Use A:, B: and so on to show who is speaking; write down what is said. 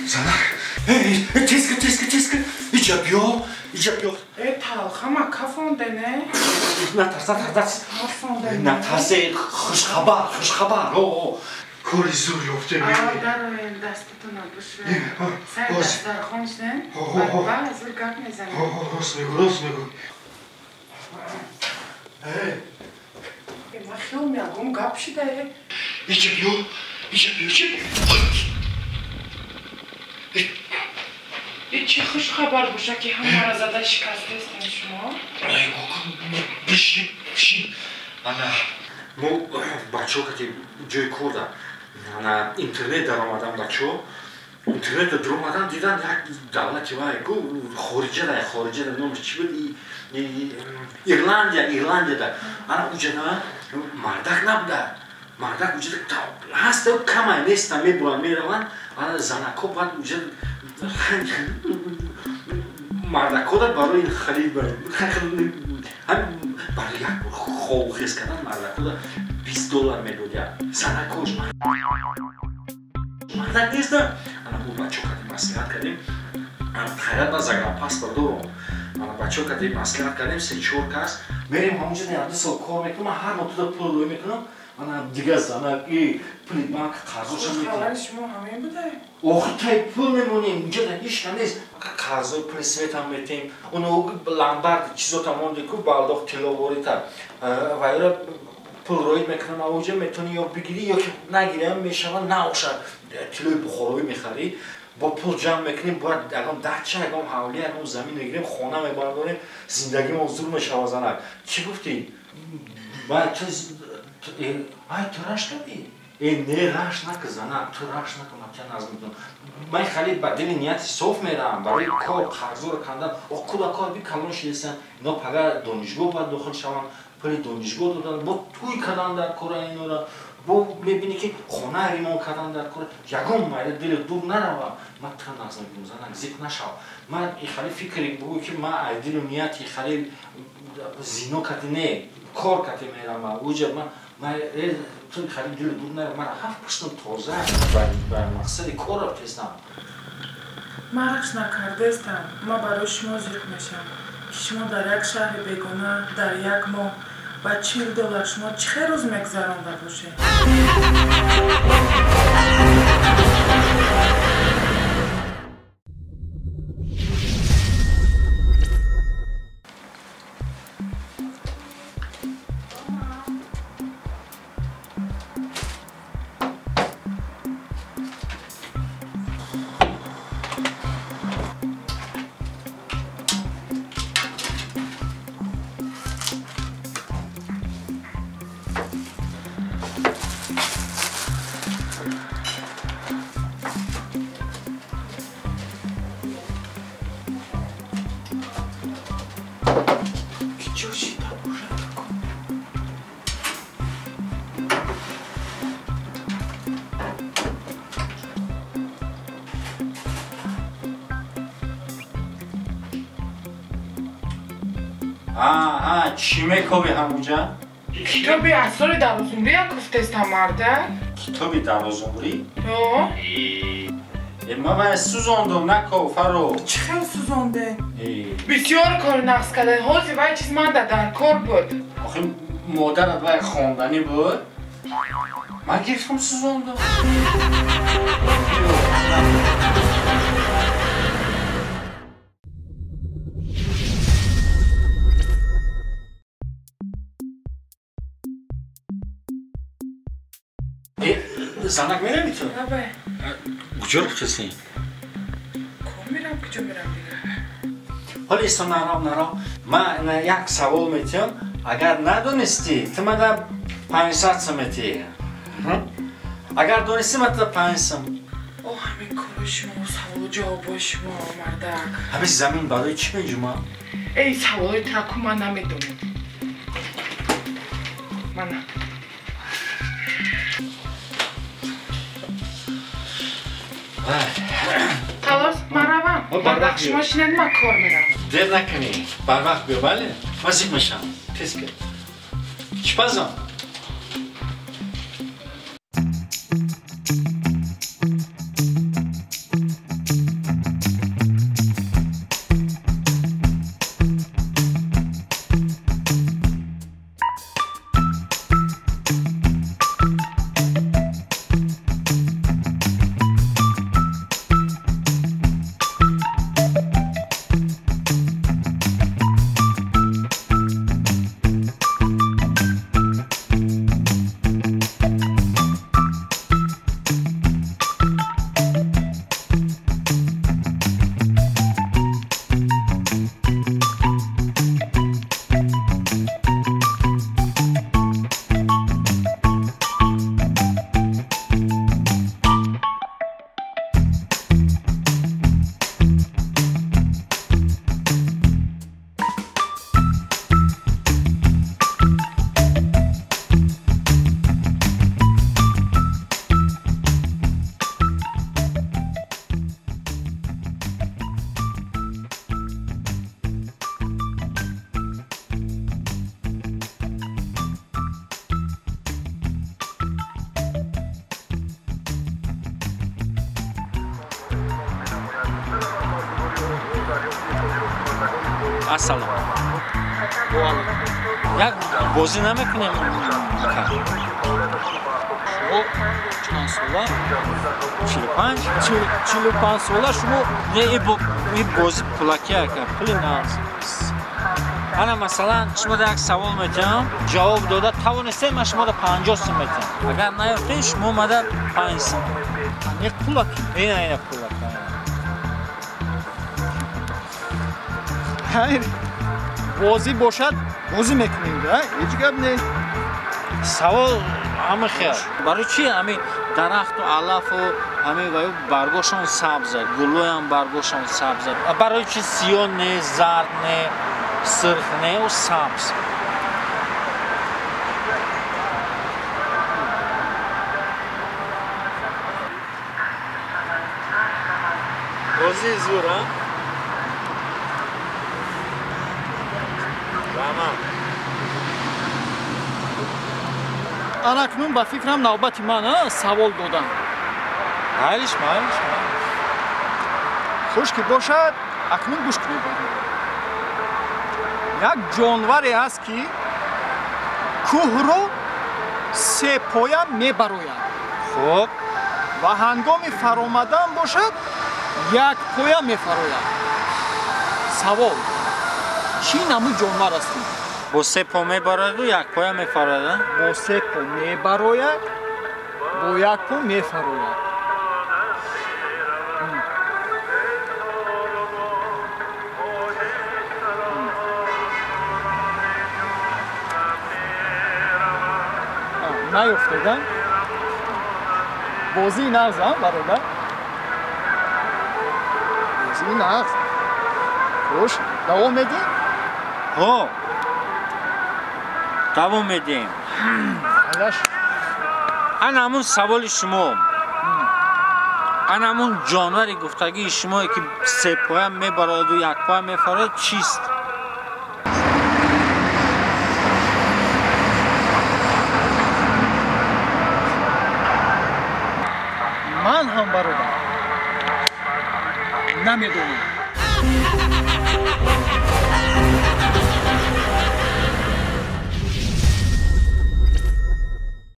A: Занак, тез кун, тез кун, тез кун. Иҷа биё, иҷа биё.
B: Э, талхама кафонде, не?
A: Натарс, натарс, натарс. Хушхабар, хушхабар. Кори зур ёфтем.
B: Дароен, дастатона бушӯ. Сари дастархон шудем. Ба зур гап мезанем.
A: Рост мегӯ, рост мегӯ.
B: Ман хел меягом гап шидае.
A: Иҷа биё, иҷа биё, чи?
B: Чӣ хушхабар боша, ки ҳамаро зада шикастестем шумо?
A: Бишин, бишин. Ана, мо бачаҳо кати ҷои кор да ана интернет даромадан, бачаҳо интернет даромадан, дидан як давлати вай ку хориҷа да, хориҷа да, номаш чӣ буд, Ирландия, Ирландияда. Ана уҷада мардак набуда, мардак уҷада ҳаста камай неста, мебуранд, мераванд. Ана занакҳо баъд уҷа мардакҳода барои харид, барои як хобу хез кардан мардакҳода $20 медодяд занакҳош, мардак неста. Ана мо бачаҳо кардем, маслиҳат кардем, хайрат ман загранпаспорт дорам. Ана бачаҳо кардем, маслиҳат кардем, се-чор кас мерем ҳамонҷо, ду сол кор мекунам, ман ҳар моҳ туда пул рӯй мекунам. Ана дигар занак и пули банк қарзоша
B: мекунам. Шумо ҳамин буда?
A: Охир тай пул мемонем, инҷа ҳеч кам нест. Қарзои пули светам метем, оно ломбард чизота монде ку балдоқ тилловорита вайра пул роид мекунам, ауҷа метавонӣ ё бигирӣ, ё ки нагирам мешава, наоша тиллои бухороӣ мехарӣ, бо пул ҷамъ мекунем, бояд ягон дача, ягон ҳавлия, ягон замин мегирем, хона мебардорем, зиндагимон зур мешава. Занак, чӣ гуфтӣ? Ай, ту раш кардӣ? Э, не, раш накун, занак, ту раш накун, ман тя назм мекунам. Ман хеле ба дили нияти соф меравам барои кор, қарзоро кандан. О, кӯдакҳо би калон шидастанд, ино пага донишгоҳ бояд дохил шаванд, пули донишгоҳ додан, бо тӯй кардан дар кора инора, бо мебинӣ ки хона ремонт кардан дар кора, ягон майда дили дур нарава. Ман тра назм мекунам, занак, зиқ нашав. Ман хеле фикре бугӯ, ки ман ай дилу нияти хеле зино кати не, кор кати меравам уҷа. Ман ту хеле дили дур нарава, ман ҳафт пуштам тоза ба мақсади кор рафтестам.
B: Ман рақш накардестам, ман барои шумо зиқ мешавам, ки шумо дар як шаҳри бегона дар як моҳ ба $40 шумо чӣ хел рӯз мегузаронда бошед?
A: Чӣ мекоби ҳамуҷа?
B: Китоби асрори дарозумрӣ як гуфтестам, марда.
A: Китоби дарозумрӣ? Ман вай сӯзондум, наков, Фаррух.
B: Чӣ хел сӯзонде? Бисёр кори нақс карда. Ҳозир вай чиз манда дар кор буд.
A: Охи модарат вай хонданӣ буд? Ман гирифтам, сӯзондум. Занак, меравӣ ту?
B: Абе.
A: Куҷо рафтасӣ?
B: Ко мерам, куҷо мерам дигар?
A: Ҳоли исто, нарав, нарав. Ман як савол метиҳам, агар надонистӣ, ту мада 500 сум метиҳӣ. Агар донистӣ, ман туда 5 сум.
B: О, ҳамин корои шумо, саволу ҷавобои шумо, мардак.
A: Ҳамин замин барои чӣ меҷума?
B: Эй, саволои тура ку ман намедонам. Мана. Халос, ман равам. Барвақт шумо шинед, ман кор меравам.
A: Дер накунӣ, барвақт биё, бале? Ман зиқ мешавам. Тез биё. Чӣ пазам? Ассалом. Як бозӣ намекунем?
C: Шумо чанд сола?
A: 45.
C: 45 сола шумо?
A: Не, и бозӣ пулаки ака, пули нағз. Ана масалан, шумо да як савол метиҳам, ҷавоб дода тавонистед, ман шумо да 50 сум метиҳам. Агар наёфтед, шумо мада 5 сум.
C: Не пулаки?
A: Ина, ина пулаки.
C: Хайр, бозӣ бошад, бозӣ мекунем, да? Ҳеҷ гап не.
A: Савол ҳама хел. Барои чи ҳами дарахту алафу ҳами ваю баргошон сабза, гулоям баргошон сабза. Барои чи сиёҳ не, зард не, сирх не, у сабз? Бозии зур, а?
C: Анакнун ба фикрам навбати ман савол додам.
A: Майлиш, майлиш, майлиш.
C: Хуш ки бошад, акнун гӯш кунед. Як ҷонваре ҳаст, ки кӯҳро сепоя мебарояд.
A: Хуб.
C: Ва ҳангоми фаромадан бошад, як поя мефарояд. Савол: чӣ намуд ҷонвар аст?
A: Бо се по мебарояду як поя мефарояд?
C: Бо се по мебарояд, бо як по мефарояд. Наёфтеда? Бозии нағз, а, бародар? Бозии нағз. Хуш, давом медиҳем?
A: Ҳо, давом медиҳем. Ана ҳамун саволи шумо, ана ҳамун ҷонвари гуфтагии шумое, ки сепоя мебарояду якпоя мефарояд, чист?
C: Ман ҳам, бародар, намедонам.